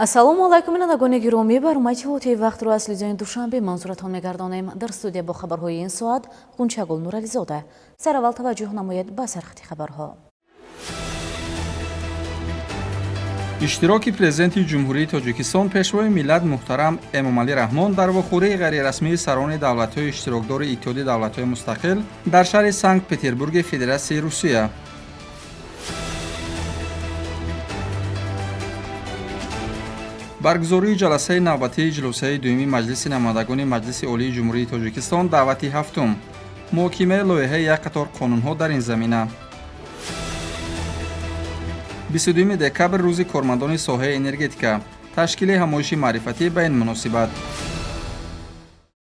Ассалому алайкум, бинандагони гиромӣ. Барномаи иттилоотии вақтро аз телевизиони Душанбе манзуратон мегардонем. Дар студия бо хабарҳои ин соат Ғунчагул Нурализода. Сараввал таваҷҷӯҳ намоед ба сархати хабарҳо. Иштироки Президенти Ҷумҳурии Тоҷикистон, Пешвои миллат муҳтарам Эмомалӣ Раҳмон дар вохӯрии ғайрирасмии сарони давлатҳои иштирокдори Иттиҳоди давлатҳои мустақил дар шаҳри Санкт Петербурги Федератсияи Русия. Баргузории ҷаласаи навбатии ҷилосаи дуюми Маҷлиси намояндагони Маҷлиси Олии Ҷумҳурии Тоҷикистон даъвати ҳафтум. Муҳокимаи лоиҳаи як қатор қонунҳо дар ин замина. 22 декабр, рӯзи кормандони соҳаи энергетика. Ташкили ҳамоиши маърифатӣ ба ин муносибат.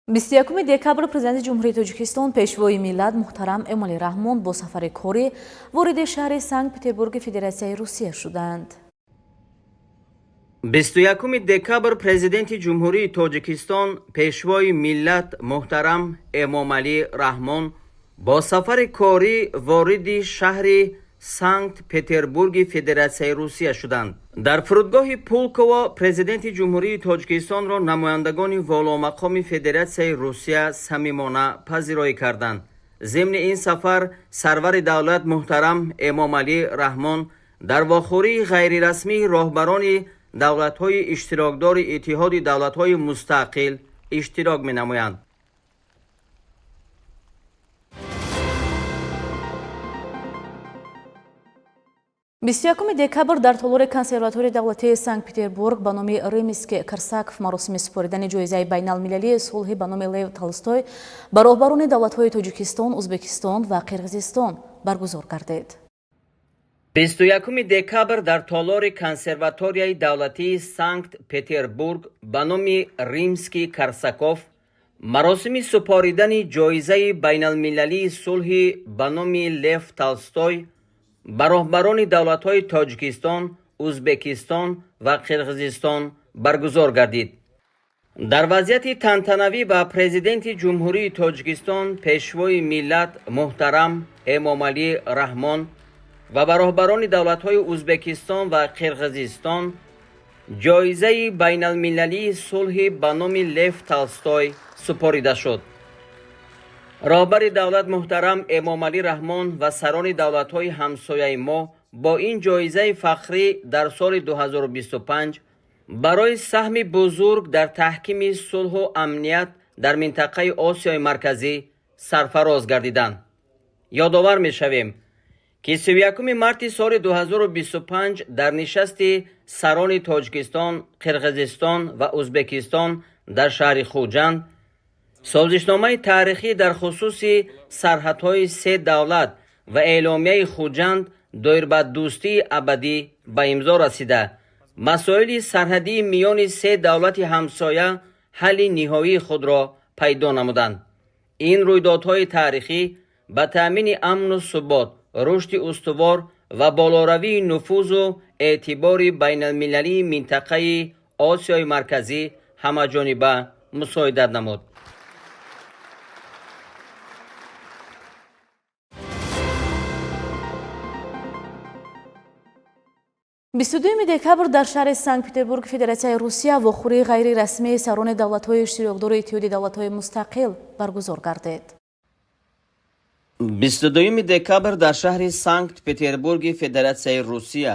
21 декабр Президенти Ҷумҳурии Тоҷикистон, Пешвои миллат муҳтарам Эмомалӣ Раҳмон бо сафари корӣ вориди шаҳри Санкт Петербурги Федератсияи Русия шуданд. 21 декабр Президенти Ҷумҳурии Тоҷикистон, Пешвои миллат муҳтарам Эмомалӣ Раҳмон бо сафари корӣ вориди шаҳри Санкт Петербурги Федератсияи Русия шуданд. Дар фурудгоҳи Пулково Президенти Ҷумҳурии Тоҷикистонро намояндагони воломақоми Федератсияи Русия самимона пазироӣ карданд. Зимни ин сафар сарвари давлат муҳтарам Эмомалӣ Раҳмон дар вохӯрии ғайрирасмии роҳбарони давлатҳои иштирокдори Иттиҳоди давлатҳои мустақил иштирок менамоянд. 21 декабр дар толори консерваторияи давлатии Санкт Петербург ба номи Римский Корсаков маросими супоридани ҷоизаи байналмилалии сулҳи ба номи Лев Толстой ба роҳбарони давлатҳои Тоҷикистон, Ӯзбекистон ва Қирғизистон баргузор гардид. 21 декабр дар толори консерваторияи давлатии Санкт Петербург ба номи Римский Корсаков маросими супоридани ҷоизаи байналмилалии сулҳи ба номи Лев Толстой ба роҳбарони давлатҳои Тоҷикистон, Ӯзбекистон ва Қирғизистон баргузор гардид. Дар вазъияти тантанавӣ ба Президенти Ҷумҳурии Тоҷикистон, Пешвои миллат муҳтарам Эмомалӣ Раҳмон ва ба роҳбарони давлатҳои Ӯзбекистон ва Қирғизистон ҷоизаи байналмилалии сулҳи ба номи Лев Толстой супорида шуд. Роҳбари давлат муҳтарам Эмомалӣ Раҳмон ва сарони давлатҳои ҳамсояи мо бо ин ҷоизаи фахрӣ дар соли 2025 барои саҳми бузург дар таҳкими сулҳу амният дар минтақаи Осиёи Марказӣ сарфароз гардиданд. Ёдовар мешавем, ки 31 марти соли 2025 дар нишасти сарони Тоҷикистон, Қирғизистон ва Ӯзбекистон дар шаҳри Хуҷанд созишномаи таърихӣ дар хусуси сарҳадҳои се давлат ва Эъломияи Хуҷанд доир ба дӯстии абадӣ ба имзо расида, масоили сарҳадии миёни се давлати ҳамсоя ҳалли ниҳоии худро пайдо намуданд. Ин рӯйдодҳои таърихӣ ба таъмини амну субот, рушди устувор ва болоравии нуфузу эътибори байналмилалии минтақаи Осиёи Марказӣ ҳамаҷониба мусоидат намуд. 22 декабр дар шаҳри Санкт Петербург Федератсияи Русия вохӯрии ғайрирасмии сарони давлатҳои иштирокдори Иттиҳоди давлатҳои мустақил баргузор гардид. 22 декабр дар шаҳри Санкт Петербурги Федератсияи Русия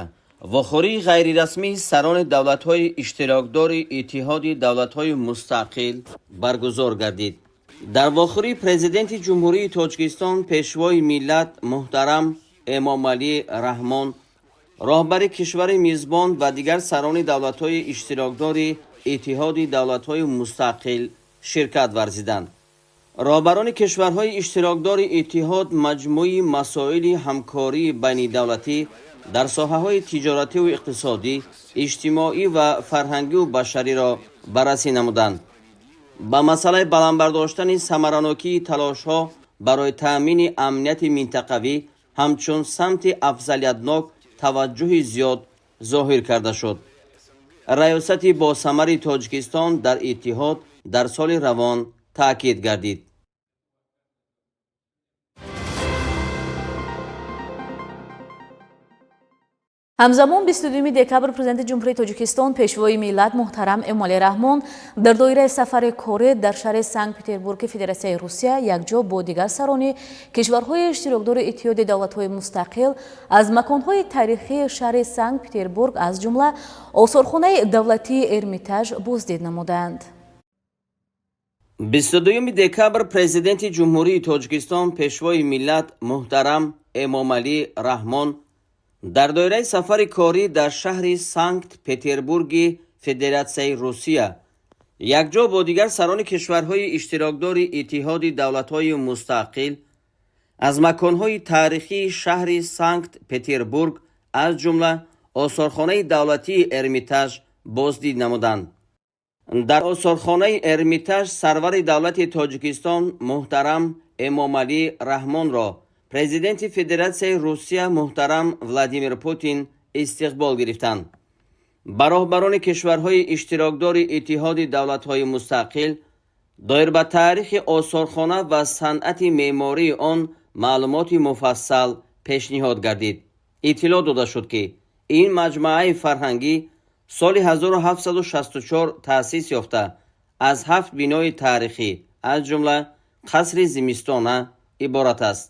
вохӯрии ғайрирасмии сарони давлатҳои иштирокдори Иттиҳоди давлатҳои мустақил баргузор гардид. Дар вохӯрӣ Президенти Ҷумҳурии Тоҷикистон, Пешвои миллат муҳтарам Эмомалӣ Раҳмон, роҳбари кишвари мизбон ва дигар сарони давлатҳои иштирокдори Иттиҳоди давлатҳои мустақил ширкат варзиданд. Роҳбарони кишварҳои иштирокдори иттиҳод маҷмӯи масоили ҳамкории байнидавлатӣ дар соҳаҳои тиҷоративу иқтисодӣ, иҷтимоӣ ва фарҳангиву башариро баррасӣ намуданд. Ба масъалаи баланд бардоштани самаранокии талошҳо барои таъмини амнияти минтақавӣ ҳамчун самти афзалиятнок таваҷҷӯҳи зиёд зоҳир карда шуд. Раёсати босамари Тоҷикистон дар иттиҳод дар соли равон таъкид гардид. Ҳамзамон 22 декабр Президенти Ҷумҳурии Тоҷикистон, Пешвои миллат муҳтарам Эмомалӣ Раҳмон дар доираи сафари корӣ дар шаҳри Санкт-Петербурги Федератсияи Русия якҷо бо дигар сарони кишварҳои иштирокдори Иттиҳоди давлатҳои мустақил аз маконҳои таърихии шаҳри Санкт-Петербург, аз ҷумла осорхонаи давлатии Эрмитаж боздид намуданд. 22 декабр Президенти Ҷумҳурии Тоҷикистон, Пешвои миллат муҳтарам Эмомалӣ Раҳмон дар доираи сафари корӣ дар шаҳри Санкт-Петербурги Федератсияи Русия якҷо бо дигар сарони кишварҳои иштирокдори Иттиҳоди давлатҳои мустақил аз маконҳои таърихии шаҳри Санкт-Петербург, аз ҷумла осорхонаи давлатии Эрмитаж боздид намуданд. Дар осорхонаи Эрмитаж сарвари давлати Тоҷикистон муҳтарам Эмомалӣ Раҳмонро Президенти Федератсияи Русия муҳтарам Владимир Путин истиқбол гирифтанд. Ба роҳбарони кишварҳои иштирокдори Иттиҳоди давлатҳои мустақил доир ба таърихи осорхона ва санъати меъмории он маълумоти муфассал пешниҳод гардид. Иттилоъ дода шуд, ки ин маҷмӯаи фарҳангӣ соли 1764 таъсис ёфта, аз ҳафт бинои таърихӣ, аз ҷумла қасри зимистона иборат аст.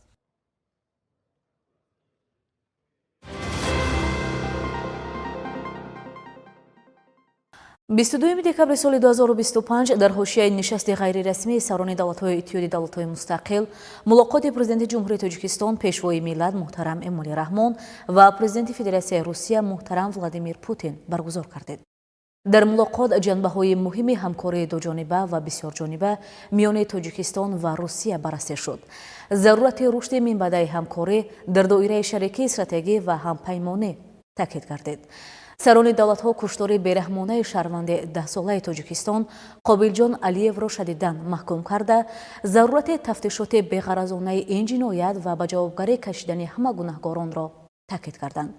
22 декабри соли 2025 дар ҳошияи нишасти ғайрирасмии сарони давлатҳои Иттиҳоди давлатҳои мустақил мулоқоти Президенти Ҷумҳурии Тоҷикистон, Пешвои миллат муҳтарам Эмомалӣ Раҳмон ва Президенти Федератсияи Русия муҳтарам Владимир Путин баргузор кардед. Дар мулоқот ҷанбаҳои муҳими ҳамкории дуҷониба ва бисёрҷониба миёни Тоҷикистон ва Русия баррасӣ шуд. Зарурати рушди минбаъдаи ҳамкорӣ дар доираи шарикии стратегӣ ва ҳампаймонӣ таъкид гардид. Сарони давлатҳо куштори бераҳмонаи шаҳрванди даҳсолаи Тоҷикистон Қобилҷон Алиевро шадидан маҳкум карда, зарурати тафтишоти беғаразонаи ин ҷиноят ва ба ҷавобгарӣ кашидани ҳама гунаҳгоронро таъкид карданд.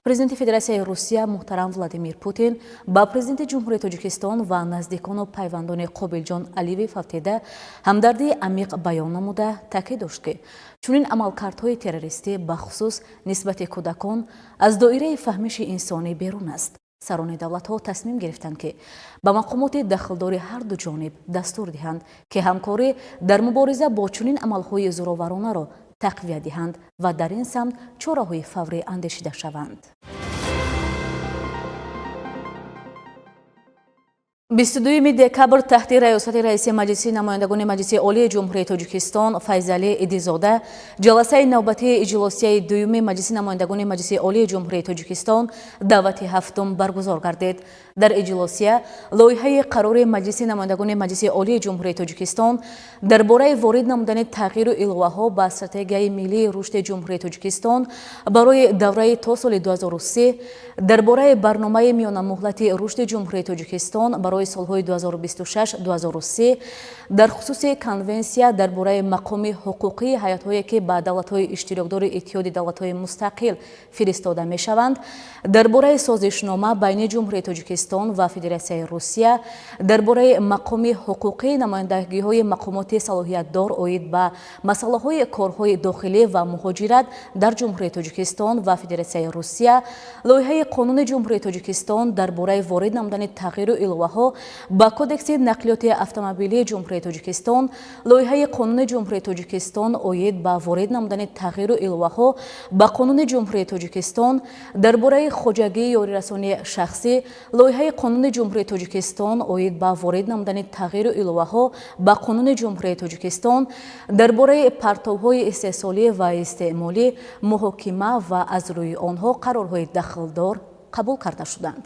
Президенти Федератсияи Русия муҳтарам Владимир Путин ба Президенти Ҷумҳурии Тоҷикистон ва наздикону пайвандони Қобилҷон Алиеви фавтида ҳамдардии амиқ баён намуда, таъкид дошт, ки чунин амалкардҳои террористӣ, бахусус нисбати кӯдакон, аз доираи фаҳмиши инсонӣ берун аст. Сарони давлатҳо тасмим гирифтанд, ки ба мақомоти дахлдори ҳар ду ҷониб дастур диҳанд, ки ҳамкорӣ дар мубориза бо чунин амалҳои зӯроваронаро тақвият диҳанд ва дар ин самт чораҳои фаврӣ андешида шаванд. 22 декабр таҳти раёсати раиси Маҷлиси намояндагони Маҷлиси Олии Ҷумҳурии Тоҷикистон Файзалӣ Идизода ҷаласаи навбатии иҷлосияи дуюми Маҷлиси намояндагони Маҷлиси Олии Ҷумҳурии Тоҷикистон даъвати ҳафтум баргузор гардид. Дар иҷлосия лоиҳаи қарори Маҷлиси намояндагони Маҷлиси Олии Ҷумҳурии Тоҷикистон дар бораи ворид намудани тағйиру иловаҳо ба Стратегияи миллии рушди Ҷумҳурии Тоҷикистон барои давраи то соли 2030, дар бораи барномаи миёнамуҳлати рушди Ҷумҳурии Тоҷикистон барои солҳои 2026-2030, дар хусуси Конвенсия дар бораи мақоми ҳуқуқии ҳайатҳое, ки ба давлатҳои иштирокдори Иттиҳоди давлатҳои мустақил фиристода мешаванд, дар бораи созишнома байни Ҷумҳурии Тоҷикистон ва Федератсияи Русия дар бораи мақоми ҳуқуқии намояндагиҳои мақомоти салоҳиятдор оид ба масъалаҳои корҳои дохилӣ ва муҳоҷират дар Ҷумҳурии Тоҷикистон ва Федератсияи Русия, лоиҳаи қонуни Ҷумҳурии Тоҷикистон дар бораи ворид намудани тағйиру иловаҳо ба Кодекси нақлиёти автомобилии Ҷумҳурии Тоҷикистон, лоиҳаи қонуни Ҷумҳурии Тоҷикистон оид ба ворид намудани тағйиру иловаҳо ба Қонуни Ҷумҳурии Тоҷикистон дар бораи хоҷагии ёрирасонии шахсӣ, лоиҳаи қонуни Ҷумҳурии Тоҷикистон оид ба ворид намудани тағйиру иловаҳо ба Қонуни Ҷумҳурии Тоҷикистон дар бораи партовҳои истеҳсолӣ ва истеъмолӣ муҳокима ва аз рӯи онҳо қарорҳои дахлдор қабул карда шуданд.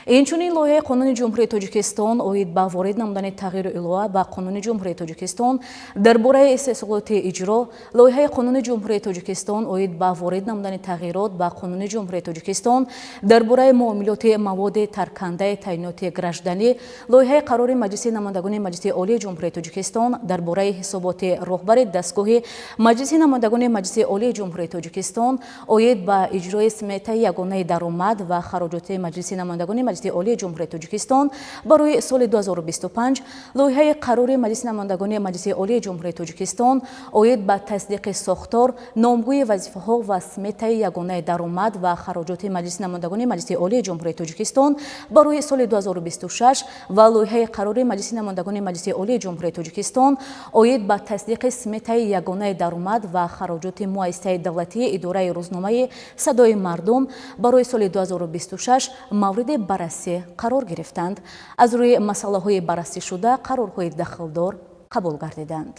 Инчунин лоиҳаи қонуни Ҷумҳурии Тоҷикистон оид ба ворид намудани тағйиру илова ба Қонуни Ҷумҳурии Тоҷикистон дар бораи истеҳсолоти иҷро, лоиҳаи қонуни Ҷумҳурии Тоҷикистон оид ба ворид намудани тағйирот ба Қонуни Ҷумҳурии Тоҷикистон дар бораи муомилоти маводи таркандаи таъиноти гражданӣ, лоиҳаи қарори Маҷлиси намояндагони Маҷлиси Олии Ҷумҳурии Тоҷикистон дар бораи ҳисоботи роҳбари дастгоҳи Маҷлиси намояндагони Маҷлиси Олии Ҷумҳурии Тоҷикистон оид ба иҷрои сметаи ягонаи даромад ва хароҷоти Маҷлиси намояндагони Маҷлиси Олии Ҷумҳурии Тоҷикистон барои соли 2025, лоиҳаи қарори Маҷлиси намояндагони Маҷлиси Олии Ҷумҳурии Тоҷикистон оид ба тасдиқи сохтор, номгӯи вазифаҳо ва сметаи ягонаи даромад ва хароҷоти Маҷлиси намояндагони Маҷлиси Олии Ҷумҳурии Тоҷикистон барои соли 2026 ва лоиҳаи қарори Маҷлиси намояндагони Маҷлиси Олии Ҷумҳурии Тоҷикистон оид ба тасдиқи сметаи ягонаи даромад ва хароҷоти муассисаи давлатии идораи рӯзномаи «Садои мардум» барои соли 2026 мавриди баррасӣ қарор гирифтанд. Аз рӯи масъалаҳои баррасӣшуда қарорҳои дахлдор қабул гардиданд.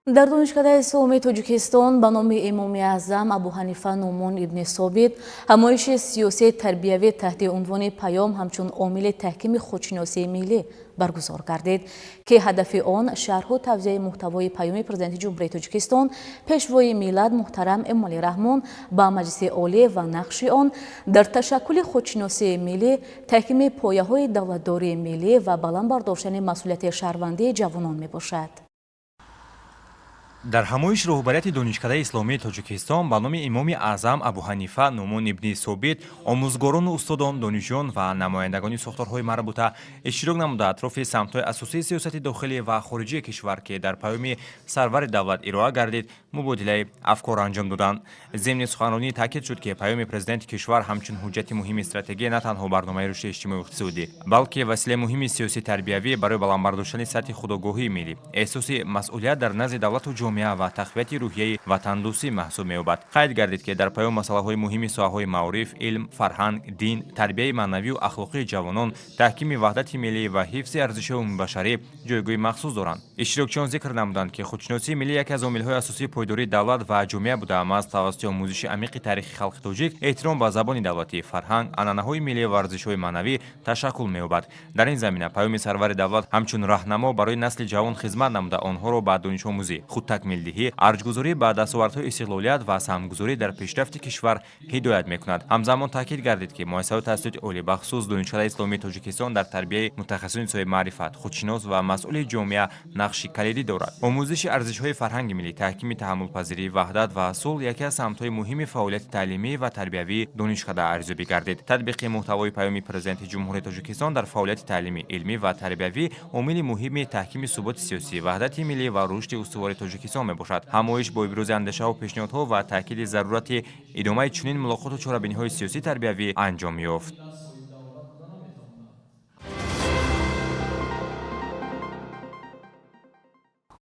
Дар Донишкадаи Исломии Тоҷикистон ба номи Имоми Аъзам Абӯҳанифа Нуъмон ибни Собит ҳамоиши сиёсии тарбиявӣ таҳти унвони «Паём ҳамчун омили таҳкими худшиносии миллӣ» баргузор гардид, ки ҳадафи он шарҳу тавзеҳи муҳтавои паёми Президенти Ҷумҳурии Тоҷикистон, Пешвои миллат муҳтарам Эмомалӣ Раҳмон ба Маҷлиси Олӣ ва нақши он дар ташаккули худшиносии миллӣ, таҳкими пояҳои давлатдории миллӣ ва баланд бардоштани масъулияти шаҳрвандии ҷавонон мебошад. Дар ҳамоиш роҳбарияти Донишкадаи исломии Тоҷикистон ба номи Имоми Аъзам Абӯҳанифа Нуъмон ибни Собит, омӯзгорону устодон, донишҷӯён ва намояндагони сохторҳои марбута иштирок намуда, атрофи самтҳои асосии сиёсати дохилӣ ва хориҷии кишвар, ки дар паёми сарвари давлат ироа гардид, мубодилаи афкор анҷом доданд. Зимни суханронӣ таъкид шуд, ки паёми президенти кишвар ҳамчун ҳуҷҷати муҳими стратегия на танҳо барномаи рушди иҷтимоию иқтисодӣ, балки василаи муҳими сиёсӣ тарбиявӣ барои баланд бардоштани сатҳи худогоҳии миллӣ, эҳсоси масъулият дар назди давлату ҷомеа ва тақвияти рӯҳияи ватандӯстӣ маҳсуб меёбад. Қайд гардид, ки дар паём масъалаҳои муҳими соҳаҳои маориф, илм, фарҳанг, дин, тарбияи маънавию ахлоқии ҷавонон, таҳкими ваҳдати миллӣ ва ҳифзи арзишҳои умумибашарӣ ҷойгоҳи махсус доранд. Иштирокчиён зикр намуданд, ки худшиносии миллӣ яке аз омилҳои асосии пойдории давлат ва ҷомеа буда, маҳз тавассути омӯзиши амиқи таърихи халқи тоҷик эҳтиром ба забони давлатӣ, фарҳанг, анъанаҳои миллӣ ва арзишҳои маънавӣ ташаккул меёбад. Дар ин замина паёми сарвари давлат ҳамчун раҳнамо барои насли ҷавон хизмат намуда, онҳоро ба донишомӯзӣ, худтакмилдиҳӣ, арҷгузорӣ ба дастовардҳои истиқлолият ва саҳмгузорӣ дар пешрафти кишвар ҳидоят мекунад. Ҳамзамон таъкид гардид, ки муассисаҳои таҳсилоти олӣ, бахусус Донишкадаи исломии Тоҷикистон, дар тарбияи мутахассисони соҳиби маърифат, худшинос ва масъули ҷомеа нақши калидӣ дорад. Омӯзиши арзишҳои фарҳанги миллӣ, таҳкими таҳаммулпазирӣ, ваҳдат ва сулҳ яке аз самтҳои муҳими фаъолияти таълимӣ ва тарбиявии донишкада арзёбӣ гардид. Татбиқи муҳтавои паёми Президенти Ҷумҳурии Тоҷикистон дар фаъолияти таълимӣ, илмӣ ва тарбиявӣ омили муҳими таҳкими суботи сиёсӣ, ваҳдати миллӣ ва рушди устувори Тоҷикистон мебошад. Ҳамоиш бо ибрози андешаҳо, пешниҳодҳо ва таъкиди зарурати идомаи чунин мулоқоту чорабиниҳои сиёсӣ тарбиявӣ анҷом ёфт.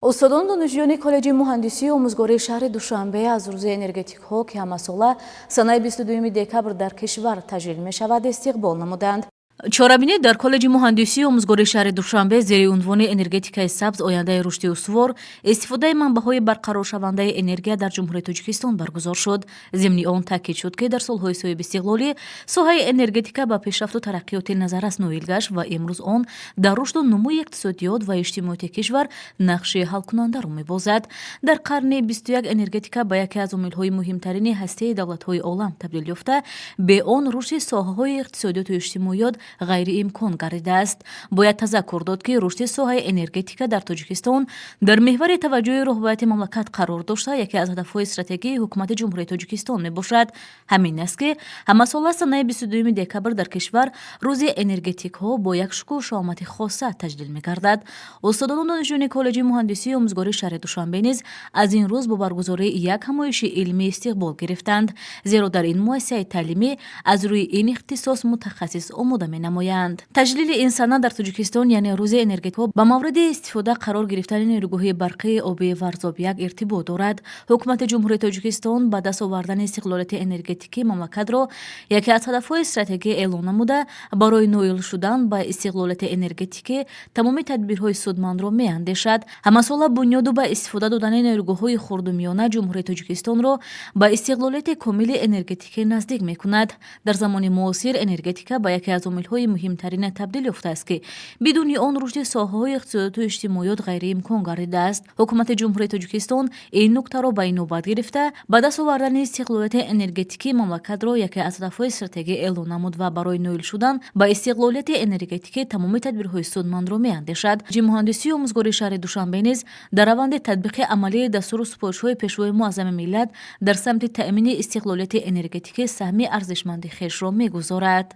Устодону донишҷӯёни Коллеҷи муҳандисию омӯзгории шаҳри Душанбе аз рӯзи энергетикҳо, ки ҳамасола санаи 22 декабр дар кишвар таҷлил мешавад, истиқбол намуданд. Чорабинӣ дар Коллеҷи муҳандисию омӯзгории шаҳри Душанбе зери унвони «Энергетикаи сабз: ояндаи рушди устувор, истифодаи манбаъҳои барқароршавандаи энергия дар Ҷумҳурии Тоҷикистон» баргузор шуд. Зимни он таъкид шуд, ки дар солҳои соҳибистиқлолӣ соҳаи энергетика ба пешрафту тараққиёти назаррас ноил гашт ва имрӯз он дар рушду нумӯи иқтисодиёт ва иҷтимоияти кишвар нақши ҳалкунандаро мебозад. Дар қарни 21 энергетика ба яке аз омилҳои муҳимтарини ҳастаи давлатҳои олам табдил ёфта, бе он рушди соҳаҳои иқтисодиёту иҷтимоиёт ғайриимкон гардидааст. Бояд тазаккур дод, ки рушди соҳаи энергетика дар Тоҷикистон дар меҳвари таваҷҷӯҳи роҳбарияти мамлакат қарор дошта, яке аз ҳадафҳои стратегии Ҳукумати Ҷумҳурии Тоҷикистон мебошад. Ҳамин аст, ки ҳамасола санаи 22 декабр дар кишвар рӯзи энергетикҳо бо як шукӯҳу шаҳомати хоса таҷлил мегардад. Устодону донишҷӯёни Коллеҷи муҳандисию омӯзгории шаҳри Душанбе низ аз ин рӯз бо баргузории як ҳамоиши илмӣ истиқбол гирифтанд, зеро дар ин муассисаи таълимӣ аз рӯи ин ихтисос мутахассис омода менамоянд. Таҷлили ин сана дар Тоҷикистон, яъне рӯзи энергетикҳо, ба мавриди истифода қарор гирифтани нерӯгоҳи барқии обии Варзоб 1 иртибот дорад. Ҳукумати Ҷумҳурии Тоҷикистон ба даст овардани истиқлолияти энергетикии мамлакатро яке аз ҳадафҳои стратегӣ эълон намуда, барои ноил шудан ба истиқлолияти энергетикӣ тамоми тадбирҳои судмандро меандешад. Ҳамасола бунёду ба истифода додани нерӯгоҳҳои хурду миёна Ҷумҳурии Тоҷикистонро ба истиқлолияти комили энергетикӣ наздик мекунад. Дар замони муосир энергетика ба яке аз омилҳои Омилҳои муҳимтарина табдил ёфтааст, ки бидуни он рушди соҳаҳои иқтисодиёту иҷтимоиёт ғайриимкон гардидааст. Ҳукумати Ҷумҳурии Тоҷикистон ин нуктаро ба инобат гирифта, ба даст овардани истиқлолияти энергетикии мамлакатро яке аз ҳадафҳои стратегӣ эълон намуд ва барои ноил шудан ба истиқлолияти энергетикӣ тамоми тадбирҳои судмандро меандешад. Муҳандисию омӯзгори шаҳри Душанбе низ дар раванди татбиқи амалии дастуру супоришҳои Пешвои Муаззами миллат дар самти таъмини истиқлолияти энергетикӣ саҳми арзишманди хешро мегузорад.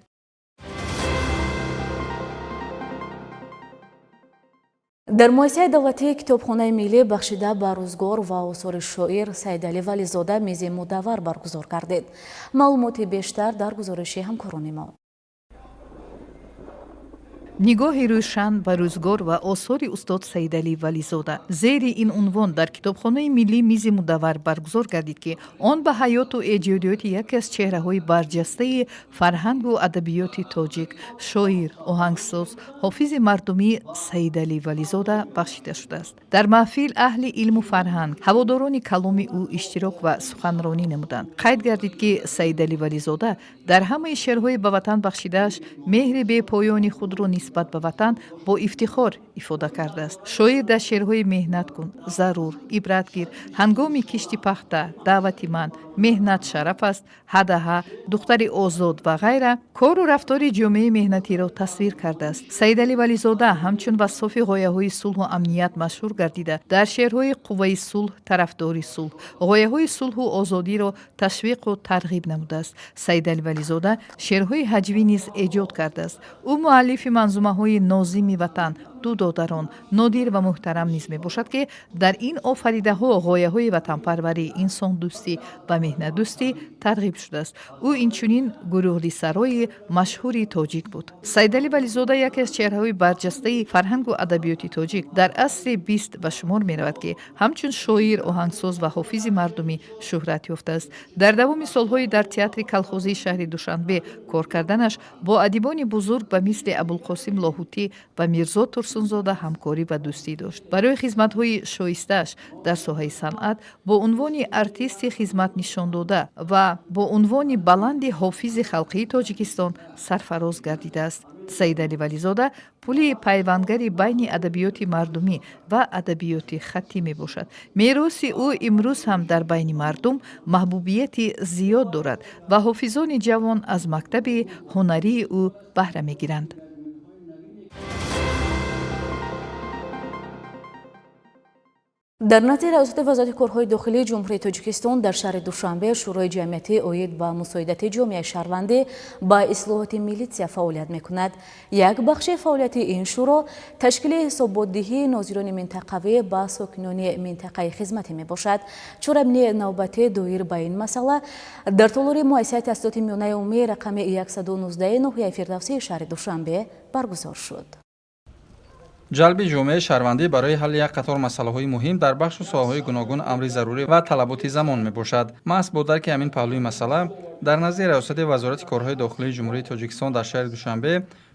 Дар муассисаи давлатии Китобхонаи миллӣ бахшида ба рӯзгор ва осори шоир Саидалӣ Вализода мизи мудаввар баргузор гардид. Маълумоти бештар дар гузориши ҳамкорони мо. Нигоҳи рӯшан ба рӯзгор ва осори устод Саидалӣ Вализода. Зери ин унвон дар Китобхонаи миллӣ мизи мудаввар баргузор гардид, ки он ба ҳаёту эҷодиёти яке аз чеҳраҳои барҷастаи фарҳангу адабиёти тоҷик, шоир, оҳангсоз, ҳофизи мардумӣ Саидалӣ Вализода бахшида шудааст. Дар маҳфил аҳли илму фарҳанг, ҳаводорони каломи ӯ иштирок ва суханронӣ намуданд. Қайд гардид, ки Саидалӣ Вализода дар ҳамаи шеърҳои ба ватан бахшидааш меҳри бепоёни худро нисбат ба ватан бо ифтихор ифода кардааст. Шоир дар шеърҳои «Меҳнат кун», «Зарур», «Ибрат гир», «Ҳангоми кишти пахта», «Даъвати ман», «Меҳнат шараф аст», «Ҳадаҳа», «Духтари озод» ва ғайра кору рафтори ҷомеаи меҳнатиро тасвир кардааст. Саидалӣ Вализода ҳамчун вассофи ғояҳои сулҳу амният машҳур гардида, дар шеърҳои «Қувваи сулҳ», «Тарафдори сулҳ» ғояҳои сулҳу озодиро ташвиқу тарғиб намудааст. Саидалӣ Вализода шеърҳои ҳаҷвӣ низ эҷод кардааст. Ӯ муаллифи манзумаҳои «Нозими ватан», «Ду додарон», «Нодир ва муҳтарам» низ мебошад, ки дар ин офаридаҳо ғояҳои ватанпарварӣ, инсондӯстӣ ва меҳнатдӯстӣ тарғиб шудааст. Ӯ инчунин гурӯҳлисарои машҳури тоҷик буд. Саидалӣ Вализода яке аз чеҳраҳои барҷастаи фарҳангу адабиёти тоҷик дар асри 20 ба шумор меравад, ки ҳамчун шоир, оҳангсоз ва ҳофизи мардумӣ шӯҳрат ёфтааст. Дар давоми солҳои дар театри калхозии шаҳри Душанбе кор карданаш бо адибони бузург ба мисли Абулқосим Лоҳутӣ ва Мирзо Турсунзода ҳамкорӣ ва дӯстӣ дошт. Барои хизматҳои шоистааш дар соҳаи санъат бо унвони артисти хизматнишондода ва бо унвони баланди ҳофизи халқии Тоҷикистон сарфароз гардидааст. Саидалӣ Вализода пули пайвандагари байни адабиёти мардумӣ ва адабиёти хаттӣ мебошад. Мероси ӯ имрӯз ҳам дар байни мардум маҳбубияти зиёд дорад ва ҳофизони ҷавон аз мактаби ҳунарии ӯ баҳра мегиранд. Дар назди Раёсати Вазорати корҳои дохилии Ҷумҳурии Тоҷикистон дар шаҳри Душанбе Шӯрои ҷамъиятӣ оид ба мусоидати ҷомеаи шаҳрвандӣ ба ислоҳоти милитсия фаъолият мекунад. Як бахши фаъолияти ин шӯро ташкили ҳисоботдиҳии нозирони минтақавӣ ба сокинони минтақаи хизматӣ мебошад. Чорабини навбатӣ доир ба ин масъала дар толори муассисаи таҳсилоти миёнаи умумии рақами 119 ноҳияи Фирдавсии шаҳри Душанбе баргузор шуд. Ҷалби ҷомеаи шаҳрвандӣ барои ҳалли як қатор масъалаҳои муҳим дар бахшу соҳаҳои гуногун амри зарурӣ ва талаботи замон мебошад. Маҳз бо дарки ҳамин паҳлӯи масъала дар назди Раёсати Вазорати корҳои дохилии Ҷумҳурии Тоҷикистон дар шаҳри Душанбе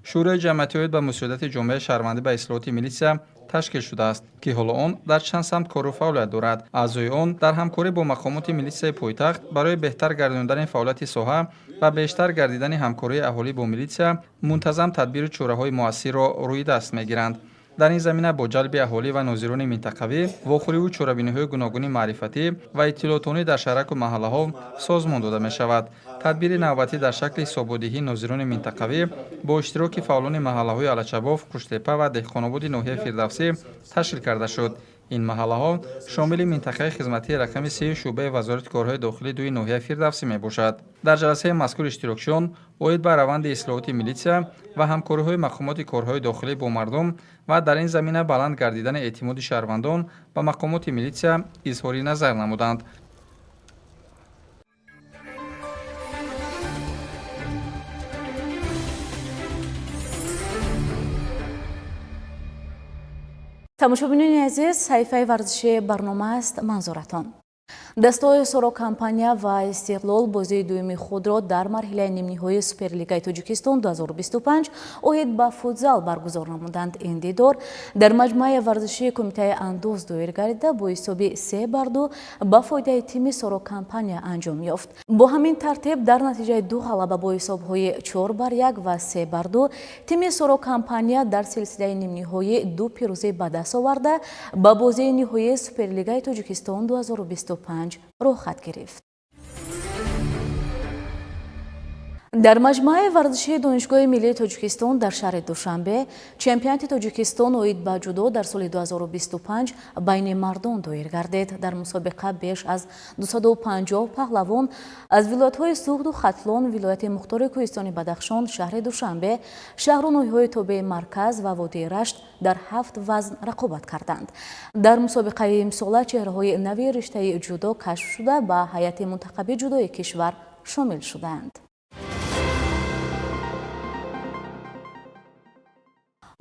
Шӯрои ҷамъиятӣ оид ба мусоидати ҷомеаи шаҳрвандӣ ба ислоҳоти милитсия ташкил шудааст, ки ҳоло он дар чанд самт кору фаъолият дорад. Аъзои он дар ҳамкорӣ бо мақомоти милитсияи пойтахт барои беҳтар гардондани фаъолияти соҳа ва бештар гардидани ҳамкории аҳолӣ бо милитсия мунтазам тадбиру чораҳои муассирро рӯи даст мегиранд. Дар ин замина бо ҷалби аҳолӣ ва нозирони минтақавӣ вохӯриву чорабиниҳои гуногуни маърифатӣ ва иттилоотонӣ дар шаҳраку маҳаллаҳо созмон дода мешавад. Тадбири навбатӣ дар шакли ҳисоботдиҳии нозирони минтақавӣ бо иштироки фаъолони маҳаллаҳои Алачабоф, Қуштепа ва Деҳқонободи ноҳияи Фирдавсӣ ташкил карда шуд. Ин маҳаллаҳо шомили минтақаи хизматии рақами сеи шӯъбаи Вазорати корҳои дохилии дуи ноҳияи Фирдавсӣ мебошад. Дар ҷаласаи мазкур иштирокчиён оид ба раванди ислоҳоти милитсия ва ҳамкориҳои мақомоти корҳои дохилӣ бо мардум ва дар ин замина баланд гардидани эътимоди шаҳрвандон ба мақомоти милитсия изҳори назар намуданд. Тамошобинони азиз, саҳифаи варзишии барнома аст манзуратон. Дастаҳои Соро Компания ва Истиқлол бозии дуюми худро дар марҳилаи нимниҳоии Суперлигаи Тоҷикистон 2025 оид ба футзал баргузор намуданд. Ин дидор дар маҷмӯаи варзишии Кумитаи андоз доир гардида, бо ҳисоби 3-2 ба фоидаи тими Соро Компания анҷом ёфт. Бо ҳамин тартиб, дар натиҷаи ду ғалаба бо ҳисобҳои 4-1 ва 3-2 тими Соро Компания дар силсилаи нимниҳоӣ ду пирӯзӣ ба даст оварда, ба бозии ниҳоии Суперлигаи Тоҷикистон 2025 роҳхат гирифт. Дар маҷмӯаи варзишии Донишгоҳи миллии Тоҷикистон дар шаҳри Душанбе чемпионати Тоҷикистон оид ба ҷудо дар соли 2025 байни мардон доир гардид. Дар мусобиқа беш аз 250 паҳлавон аз вилоятҳои Суғду Хатлон, вилояти Мухтори Кӯҳистони Бадахшон, шаҳри Душанбе, шаҳру ноҳияҳои тобеи марказ ва водии Рашт дар 7 вазн рақобат карданд. Дар мусобиқаи имсола чеҳраҳои нави риштаи ҷудо кашф шуда, ба ҳайати мунтахаби ҷудои кишвар шомил шуданд.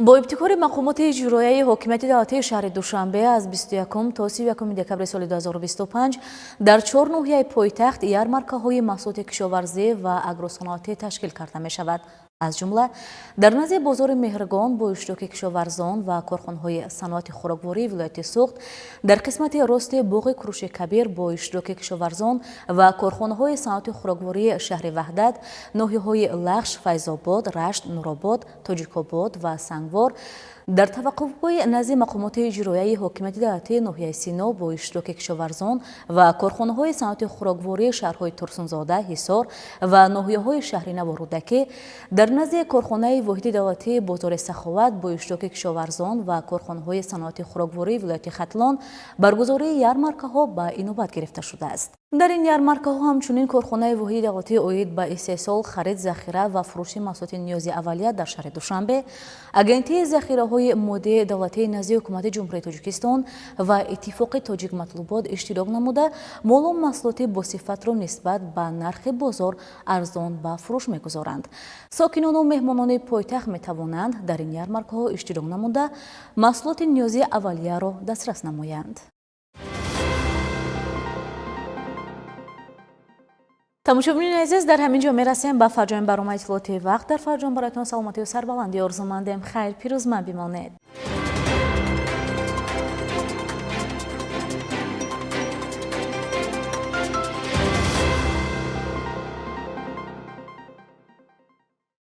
Бо ибтикори мақомоти иҷроияи ҳокимияти давлатии шаҳри Душанбе аз 21 то 31 декабри соли 2025 дар 4 ноҳияи пойтахт ярмаркаҳои маҳсулоти кишоварзӣ ва агросаноатӣ ташкил карда мешавад. Аз ҷумла дар назди бозори Меҳргон бо иштироки кишоварзон ва корхонаҳои саноати хӯроквории вилояти Суғд, дар қисмати рости боғи Куруши Кабир бо иштироки кишоварзон ва корхонаҳои саноати хӯроквории шаҳри Ваҳдат, ноҳияҳои Лахш, Файзобод, Рашт, Нуробод, Тоҷикобод ва Сангвор, дар таваққуфгоҳи назди мақомоти иҷроияи ҳокимияти давлатии ноҳияи Сино бо иштироки кишоварзон ва корхонаҳои саноати хӯроквории шаҳрҳои Турсунзода, Ҳисор ва ноҳияҳои шаҳри Наву Рӯдакӣ, дар назди корхонаи воҳиди давлатии бозори Саховат бо иштироки кишоварзон ва корхонаҳои саноати хӯроквории вилояти Хатлон баргузории ярмаркаҳо ба инобат гирифта шудааст. Дар ин ярмаркаҳо ҳамчунин корхонаи воҳиди давлатии оид ба истеҳсол, харид, захира ва фурӯши маҳсулоти ниёзи аввалия дар шаҳри Душанбе, Агентии захираҳои моддии давлатии назди Ҳукумати Ҷумҳурии Тоҷикистон ва Иттифоқи Тоҷик Матлубот иштирок намуда, молу маҳсулоти босифатро нисбат ба нархи бозор арзон ба фурӯш мегузоранд. Сокинону меҳмонони пойтахт метавонанд дар ин ярмаркаҳо иштирок намуда, маҳсулоти ниёзи аввалияро дастрас намоянд. Тамошобинони азиз, дар ҳамин ҷо мерасем ба фарҷоми барномаи иттилоотии вақт. Дар фарҷом бароятон саломатию сарбаландӣ орзумандем. Хайр, пирӯзманд бимонед.